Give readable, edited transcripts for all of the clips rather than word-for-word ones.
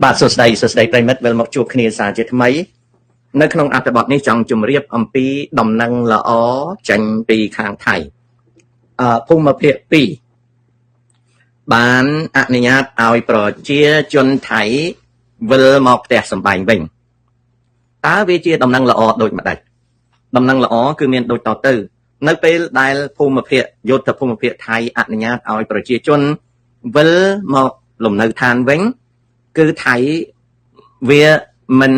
បាទសួស្តីសួស្តីប្រិយមិត្តវិលមកជួបគ្នាសាជាថ្មីនៅក្នុងអត្ថបទនេះចង់ជម្រាបអំពីដំណឹងល្អចេញពីខាងថៃភូមិភាគ2បានអនុញ្ញាតឲ្យប្រជាជនថៃវិលមកផ្ទះសម្បែងវិញតើវាជាដំណឹងល្អដូចម្ដេចដំណឹងល្អគឺមានដូចតទៅនៅពេលដែលភូមិភាគយុទ្ធភូមិភាគថៃអនុញ្ញាតឲ្យប្រជាជនវិលមកលំនៅឋានវិញគឺថៃវាមិន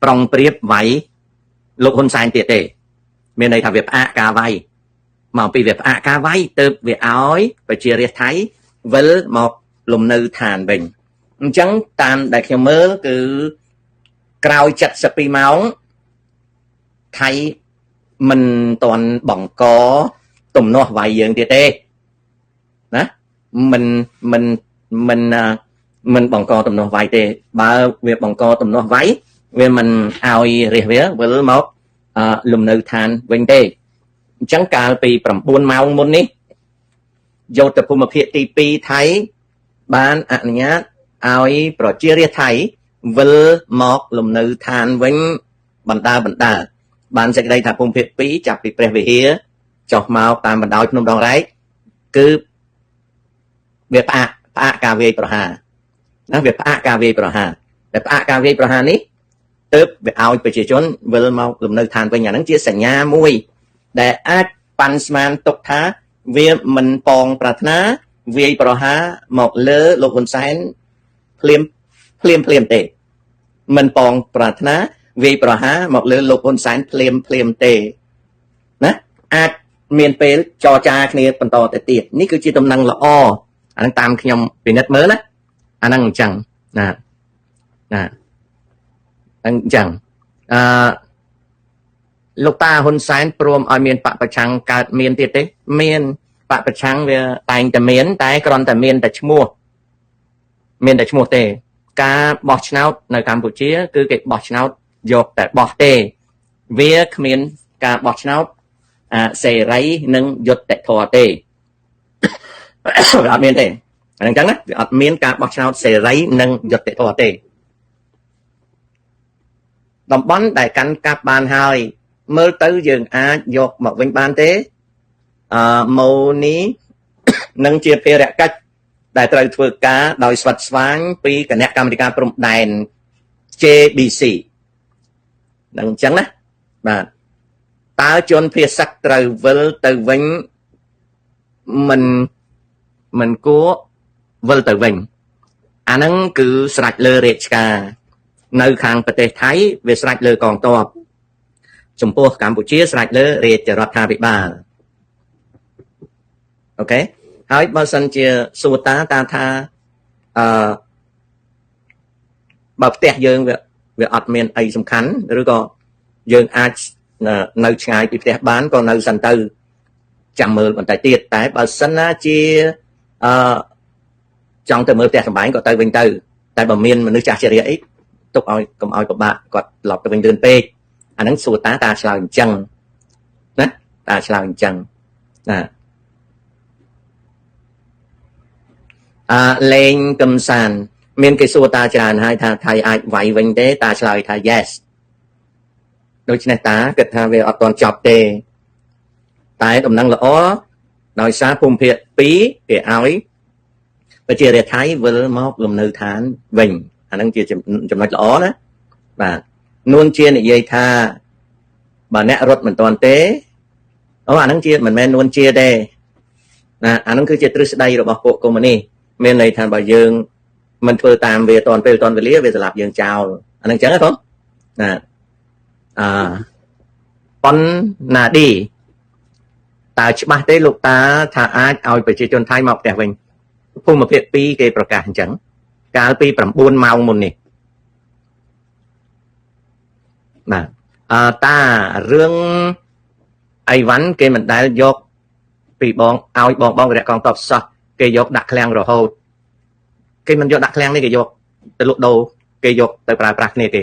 ប្រុងប្រៀបវាយលោកហ៊ុនសែនទៀតទេមានន័យថាវាផ្អាកការវាយមកពីវាផ្អាកការវាយទៅវាឲ្យប្រជារាស្ត្រថៃវិលមកលំនៅឋានវិញអញ្ចឹងតាមដែលខ្ញុំមើលគឺក្រោយ72ម៉ោងថៃមិនទាន់បង្កទំនាស់វាយយើងទៀតទេណាមិនមិនមិនមិនបង្កទំនាស់វាយទេបើវាបង្កទំនាស់វាយវាមិនឲ្យរាជវាវិលមកលំនៅឋានវិញទេអញ្ចឹងកាលពី9ម៉ោងមុននេះយោធភូមិភាគទី2ថៃបានអនុញ្ញាតឲ្យប្រជារាស្ត្រថៃវិលមកលំនៅឋានវិញបណ្ដាបណ្ដាបានសេចក្តីថាភូមិភាគ2ចាប់ពីព្រះវិហារចុះមកតាមបណ្ដោយភ្នំដងរែកគឺវាផ្អាកផ្អាកការវាយប្រហារណាវាផ្អាកការវាយប្រហារតែផ្អាកការវាយប្រហារនេះទើបវាឲ្យប្រជាជនវិលមកលំនៅឋានវិញអាហ្នឹងជាសញ្ញាមួយដែលអាចប៉ាន់ស្មានទុកថាវាមិនប៉ងប្រាថ្នាវាយប្រហារមកលើលោកហ៊ុនសែនភ្លាមភ្លាមភ្លាមទេមិនប៉ងប្រាថ្នាវាយប្រហារមកលើលោកហ៊ុនសែនភ្លាមភ្លាមទេណាអាចមានពេលចរចាគ្នាបន្តទៅទៀតនេះគឺជាដំណឹងល្អអាហ្នឹងតាមខ្ញុំពិនិត្យមើលណាអាហ្នឹងអញ្ចឹងណាណាអញ្ចឹងអឺលោកតាហ៊ុនសែនព្រមឲ្យមានបពប្រឆាំងកើតមានទៀតទេមានបពប្រឆាំងវាតែងតែមានតែគ្រាន់តែមានតែឈ្មោះមានតែឈ្មោះទេការបោះឆ្នោតនៅកម្ពុជាគឺគេបោះឆ្នោតយកតែបោះទេវាគ្មានការបោះឆ្នោតអាសេរីនិងយុត្តិធម៌ទេវាអត់មានទេអាហ្នឹងចឹងណាវាអត់មានការបោះឆ្នោតសេរីនិងយុត្តិធម៌ទេតំបន់ដែលកាន់កាប់បានហើយមើលទៅយើងអាចយកមកវិញបានទេអឺម៉ូនីនឹងជាភារកិច្ចដែលត្រូវធ្វើការដោយស្វិតស្វាញពីគណៈកម្មាធិការព្រំដែន JBC នឹងអញ្ចឹងណាបាទតើជនភាសិកត្រូវវិលទៅវិញមិនមិនគួរវិលទៅវិញអាហ្នឹងគឺស្រេចលើរាជការនៅខាងប្រទេសថៃវាស្រេចលើកងទ័ពចំពោះកម្ពុជាស្រេចលើរាជរដ្ឋាភិបាល OK ហើយបើសិនជាសួរតាតាថាអឺបើផ្ទះយើងវាវាអត់មានអីសំខាន់ឬក៏យើងអាចនៅឆ្ងាយពីផ្ទះបានក៏នៅសិនទៅចាំមើលបន្តិចទៀតតែបើសិនណាជាអឺចង់ទៅមើលផ្ទះសម្បែងក៏ទៅវិញទៅតែបើមានមនុស្សចាស់ជរាអីទុកឲ្យកុំឲ្យពិបាកគាត់ត្រឡប់ទៅវិញលឿនពេកអាហ្នឹងសួរតាតាឆ្លើយអញ្ចឹងណាតាឆ្លើយអញ្ចឹងណាអឺលេងកំសានមានគេសួរតាច្រើនហើយថាថៃអាចវាយវិញទេតាឆ្លើយថា yes ដូច្នេះតាគិតថាវាអត់ទាន់ចប់ទេតែដំណឹងល្អដោយសារភូមិភាគ2គេឲ្យប្រជារាស្ត្រថៃវិលមកលំនៅឋានវិញអាហ្នឹងជាចំណុចល្អណាបាទនួនជានិយាយថាបើអ្នករត់មិនទាន់ទេអូអាហ្នឹងជាមិនមែននួនជាទេណាអាហ្នឹងគឺជាទ្រឹស្ដីរបស់ពួកកុម្មុយនីសមានន័យថាបើយើងមិនធ្វើតាមវាតាន់ពេលតាន់វេលាវាស្លាប់យើងចោលអាហ្នឹងអញ្ចឹងហ៎បងណាអឺប៉ុនណាឌីតើច្បាស់ទេលោកតាថាអាចឲ្យប្រជាជនថៃមកផ្ទះវិញភូមិភាគ2គេប្រកាសអញ្ចឹងកាលពី9ម៉ោងមុននេះបាទអឺតារឿងអីវ៉ាន់គេមិនដែលយកពីបងឲ្យបងបងរយៈកងតបសោះគេយកដាក់ឃ្លាំងរហូតគេមិនយកដាក់ឃ្លាំងនេះគេយកទៅលក់ដូរគេយកទៅប្រើប្រាស់គ្នាគេ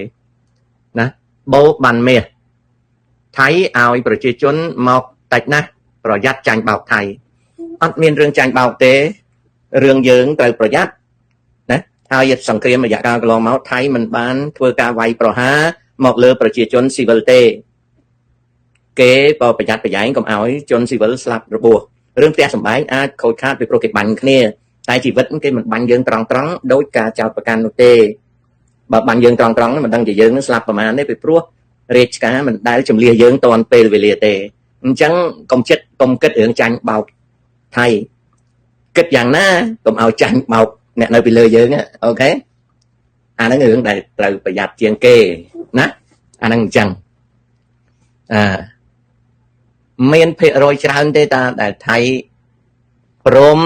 ណាបោបានមាសថៃឲ្យប្រជាជនមកតិចណាស់ប្រយ័ត្នចាញ់បោកថៃអត់មានរឿងចាញ់បោកទេរឿងយើងត្រូវប្រយ័ត្នណា ហើយសង្គ្រាមរយៈកាលកន្លងមកថៃមិនបានធ្វើការវាយប្រហារមកលើប្រជាជនស៊ីវិលទេគេក៏ប្រយ័ត្នប្រយែងកុំឲ្យជនស៊ីវិលស្លាប់របួសរឿងផ្ទះសម្បែងអាចខូចខាតពីព្រោះគេបាញ់គ្នាតែជីវិតគេមិនបាញ់យើងត្រង់ត្រង់ដោយការចោទប្រកាន់នោះទេបើបាញ់យើងត្រង់ត្រង់មិនដឹងជាយើងនឹងស្លាប់ប្រមាណទេពីព្រោះរាជការមិនដែលជំលះយើងតាន់ពេលវេលាទេអញ្ចឹងកុំចិត្តកុំគិតរឿងចាញ់បោកថៃគិតយ៉ាងណាកុំឲ្យចាញ់បោកអ្នកនៅពីលើយើង OK អាហ្នឹងរឿងដែលត្រូវប្រយ័ត្នជាងគេណាអាហ្នឹងអញ្ចឹងអឺមានភាគរយច្រើនទេតាដែលថៃព្រម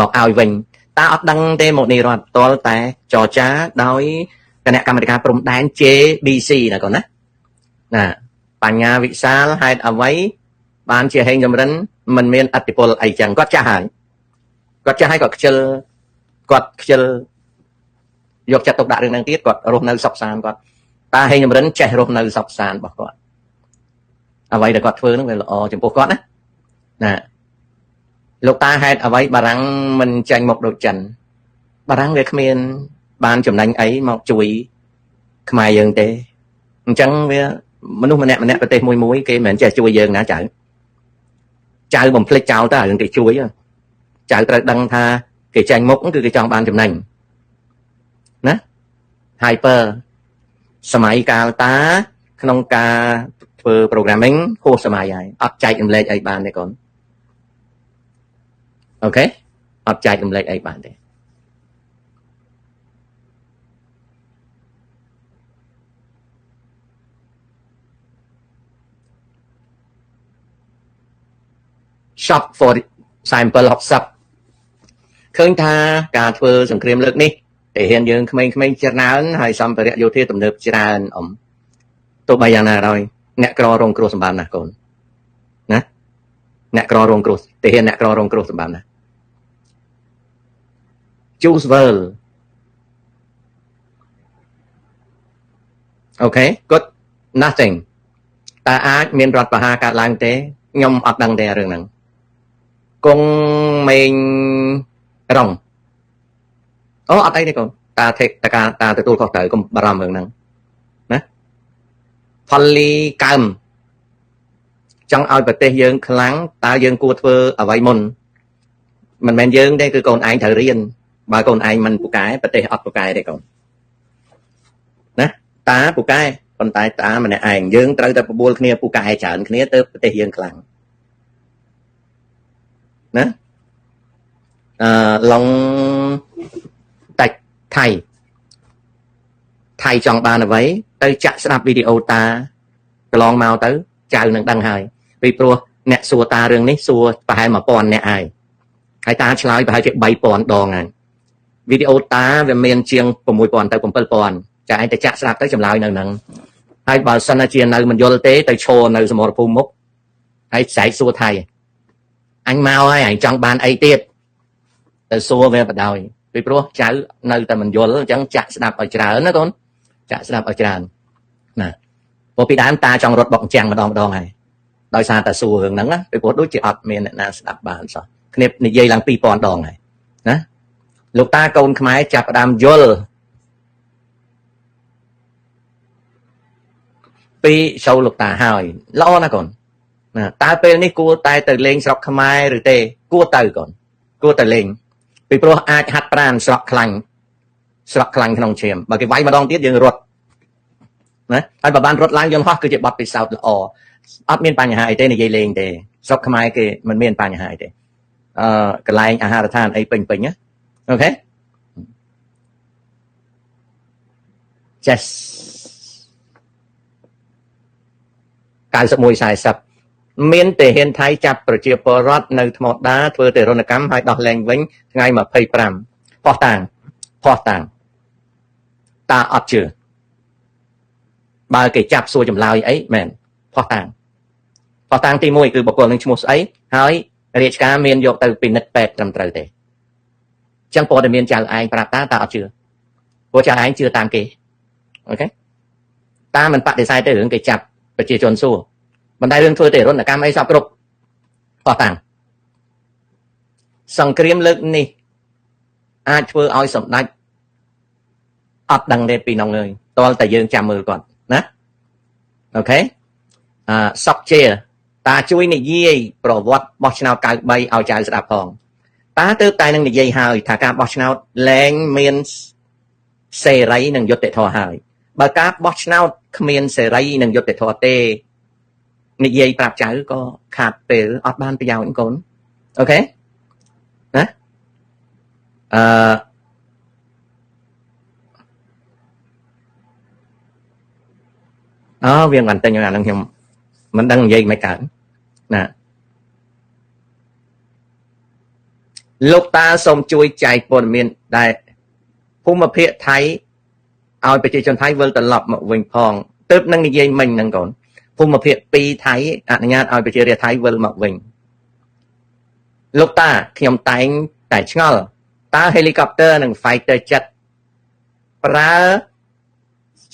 មកឲ្យវិញតាអត់ដឹងទេមកនេះរដ្ឋតលតែចរចាដោយគណៈកម្មាធិការព្រំដែន JBC ណាកូនណាណាបញ្ញាវិសាលហេតុអ្វីបានជាហេងសំរិនមិនមានអធិពលអីចឹងគាត់ចាស់ហើយគាត់ចាស់ហើយគាត់ខ្ជិលគាត់ខ្ជិលយកចិត្តទុកដាក់រឿងហ្នឹងទៀតគាត់រស់នៅសុខសាន្តគាត់តាហេងសំរិនចេះរស់នៅសុខសាន្តរបស់គាត់អ្វីដែលគាត់ធ្វើហ្នឹងវាល្អចំពោះគាត់ណាណាលោកតាហេតុអ្វីបារាំងមិនចាញ់មកដូចចិនបារាំងវាគ្មានបានចំណេញអីមកជួយខ្មែរយើងទេអញ្ចឹងវាមនុស្សម្នាក់ម្នាក់ប្រទេសមួយមួយគេមិនមែនចេះជួយយើងណាចៅចៅបំភ្លេចចោលទៅរឿងគេជួយចៅត្រូវដឹងថាគេចាញ់មុខគឺគេចង់បានចំណេញណា Hyper សម័យកាលតាក្នុងការធ្វើ programming ហួសសម័យហើយអត់ចែករំលែកអីបានទេកូន OK អត់ចែករំលែកអីបានទេ Shop for 47 60ឃើញថាការធ្វើសង្គ្រាមលើកនេះទាហានយើងក្មេងៗច្រើនហើយសម្ភារៈយោធាទំនើបច្រើនអ៊ំទោះបីយ៉ាងណាក៏ដោយអ្នកក្ររងគ្រោះសម្បើមណាស់កូនណាអ្នកក្ររងគ្រោះទាហានអ្នកក្ររងគ្រោះសម្បើមណាស់ Choose well OK good nothing តើអាចមានរដ្ឋប្រហារកើតឡើងទេខ្ញុំអត់ដឹងទេរឿងហ្នឹងគង់មេងរងអូអត់អីទេកូនតាថេតកាតាទទួលខុសត្រូវកុំបារម្ភរឿងហ្នឹងណាផលីកើមចង់ឲ្យប្រទេសយើងខ្លាំងតើយើងគួរធ្វើអ្វីមុនមិនមែនយើងទេគឺកូនឯងត្រូវរៀនបើកូនឯងមិនពូកែប្រទេសអត់ពូកែទេកូនណាតាពូកែប៉ុន្តែតាម្នាក់ឯងយើងត្រូវតែបបួលគ្នាពូកែច្រើនគ្នាទៅប្រទេសយើងខ្លាំងណាអឺឡុងតាច់ថៃថៃចង់បានអ្វីទៅចាក់ស្ដាប់វីដេអូតាកន្លងមកទៅចៅនឹងដឹងហើយពីព្រោះអ្នកសួរតារឿងនេះសួរប្រហែល1000អ្នកហើយហើយតាឆ្លើយប្រហែលជា3000ដងហើយវីដេអូតាវាមានជាង6000ទៅ7000ចាឯងទៅចាក់ស្ដាប់ទៅចម្លើយនៅហ្នឹងហើយបើសិនជានៅមិនយល់ទេទៅឈរនៅសមរភូមិមុខហើយស្រែកសួរថៃអញមកហើយអញចង់បានអីទៀតទៅសួរវាបដ ாய் ពីព្រោះចៅនៅតែមិនយល់អញ្ចឹងចាក់ស្ដាប់ឲ្យច្រើនណាកូនចាក់ស្ដាប់ឲ្យច្រើនណាព្រោះពីដើមតាចង់រត់បុកអញ្ចឹងម្ដងម្ដងហើយដោយសារតែសួររឿងហ្នឹងណាពីព្រោះដូចជាអត់មានអ្នកណាស្ដាប់បានសោះគ្នានិយាយឡើង2000ដងហើយណាលោកតាកូនខ្មែរចាប់ផ្ដើមយល់ពីចូលលោកតាហើយល្អណាស់កូនណាតើពេលនេះគួរតែទៅលេងស្រុកខ្មែរឬទេគួរទៅកូនគួរទៅលេងពីព្រោះអាចហាត់ប្រានស្រក់ខ្លាញ់ស្រក់ខ្លាញ់ក្នុងឈាមបើគេវាយម្ដងទៀតយើងរត់ណាហើយបើបានរត់ឡើងយន្តហោះគឺជាបទពិសោធន៍ល្អអត់មានបញ្ហាអីទេនិយាយលេងទេស្រុកខ្មែរគេមិនមានបញ្ហាអីទេអឺកន្លែងអាហារដ្ឋានអីពេញពេញណា OK Yes 91 40មានទាហានថៃចាប់ប្រជាពលរដ្ឋនៅថ្មដាធ្វើទារុណកម្មហើយដោះលែងវិញថ្ងៃ25ផោះតាងផោះតាងតាអត់ជឿបើគេចាប់សួរចម្លើយអីមែនផោះតាងផោះតាងទី1គឺបុគ្គលនឹងឈ្មោះស្អីហើយរាជការមានយកទៅពិនិត្យពេទ្យត្រឹមត្រូវទេចឹងព័ត៌មានចៅឯងប្រាប់តាតាអត់ជឿព្រោះចៅឯងជឿតាមគេ OK តាមិនបដិសេធទេរឿងគេចាប់ប្រជាជនសួរប៉ុន្តែរឿងធ្វើទេរុណកម្មអីសពគ្រប់ផោះតាំងសង្គ្រាមលើកនេះ អាចធ្វើឲ្យសម្ដេចអត់ដឹងទេពីនងអើយតលតែយើងចាំមើលគាត់ណាOK អឺសុកជាតាជួយនិយាយប្រវត្តិបោះឆ្នោត93ឲ្យចៅស្ដាប់ផងតាទើបតែនឹងនិយាយហើយថាការបោះឆ្នោតលែងមានសេរីនិងយុត្តិធម៌ហើយបើការបោះឆ្នោតគ្មានសេរីនិងយុត្តិធម៌ទេនិយាយប្រាប់ចៅក៏ខាតពេលអត់បានប្រយោជន៍កូន OK ណាអឺអើវាមិនទិញអានឹងខ្ញុំមិនដឹងនិយាយមិនកើតណាលោកតាសូមជួយចែកព័ត៌មានដែលភូមិភាគថៃឲ្យប្រជាជនថៃវិលត្រឡប់មកវិញផងទើបនឹងនិយាយមិញហ្នឹងកូនភូមិភាគ2ថៃអនុញ្ញាតឲ្យប្រជារាស្ត្រថៃវិលមកវិញលោកតាខ្ញុំតែងតែឆ្ងល់តើ helicopter និង fighter jet ប្រើ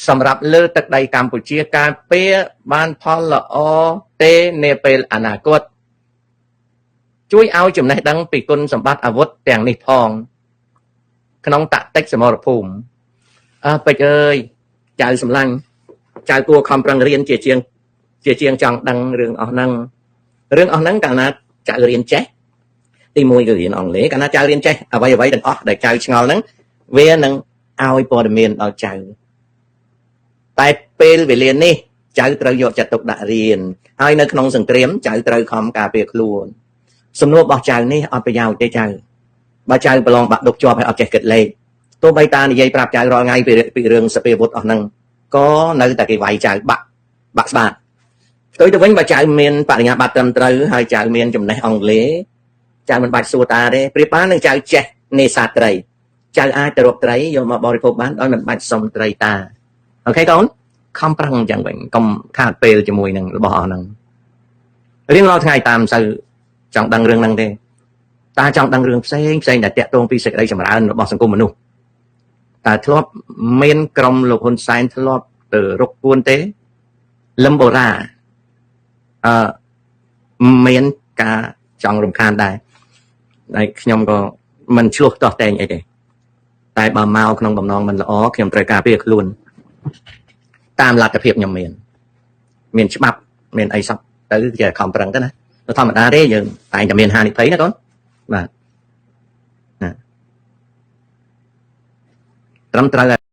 សម្រាប់លើទឹកដីកម្ពុជាការពារបានផលល្អទេនាពេលអនាគតជួយឲ្យចំណេះដឹងពីគុណសម្បត្តិអាវុធទាំងនេះផងក្នុងតាក់ទិចសមរភូមិអើពេជ្រអើយចៅសម្លាញ់ចៅគួរខំប្រឹងរៀនជាជាងជាជាងចង់ដឹងរឿងអស់ហ្នឹងរឿងអស់ហ្នឹងកាលណាចៅរៀនចេះទី1គឺរៀនអង់គ្លេសកាលណាចៅរៀនចេះអ្វីអ្វីទាំងអស់ដែលចៅឆ្ងល់ហ្នឹងវានឹងឲ្យព័ត៌មានដល់ចៅតែពេលវេលានេះចៅត្រូវយកចិត្តទុកដាក់រៀនហើយនៅក្នុងសង្គ្រាមចៅត្រូវខំការពារខ្លួនសំណួររបស់ចៅនេះអត់ប្រយោជន៍ទេចៅបើចៅប្រឡងបាក់ដុកជាប់ហើយអត់ចេះគិតលេខទោះបីតានិយាយប្រាប់ចៅរាល់ថ្ងៃពីពីរឿងសភាវុធអស់ហ្នឹងក៏នៅតែគេវាយចៅបាក់បាក់ស្បាតផ្ទុយទៅវិញបើចៅមានបរិញ្ញាបត្រត្រឹមត្រូវហើយចៅមានចំណេះអង់គ្លេសចៅមិនបាច់សួរតាទេប្រៀបបាននឹងចៅចេះនេសាទត្រីចៅអាចទៅរកត្រីយកមកបរិភោគបានដោយមិនបាច់សុំត្រីតាOK កូនខំប្រឹងអញ្ចឹងវិញកុំខាតពេលជាមួយនឹងរបស់អស់ហ្នឹងរៀងរាល់ថ្ងៃតាមសូវចង់ដឹងរឿងហ្នឹងទេតាចង់ដឹងរឿងផ្សេងផ្សេងដែលតាក់ទងពីសេចក្តីចម្រើនរបស់សង្គមមនុស្សតើធ្លាប់មានក្រុមលោកហ៊ុនសែនធ្លាប់ទៅរុកគួនទេលឹមបូរ៉ាអឺមានការចង់រំខានដែរហើយខ្ញុំក៏មិនឆ្លោះទាស់តែងអីទេតែបើមកក្នុងបំណងមិនល្អខ្ញុំត្រូវការពារខ្លួនតាមលទ្ធភាពខ្ញុំមានមានច្បាប់មានអីសោះទៅជាខំប្រឹងទៅណាធម្មតាទេយើងតែងតែមានហានិភ័យណាកូនបាទណាត្រឹមត្រូវ។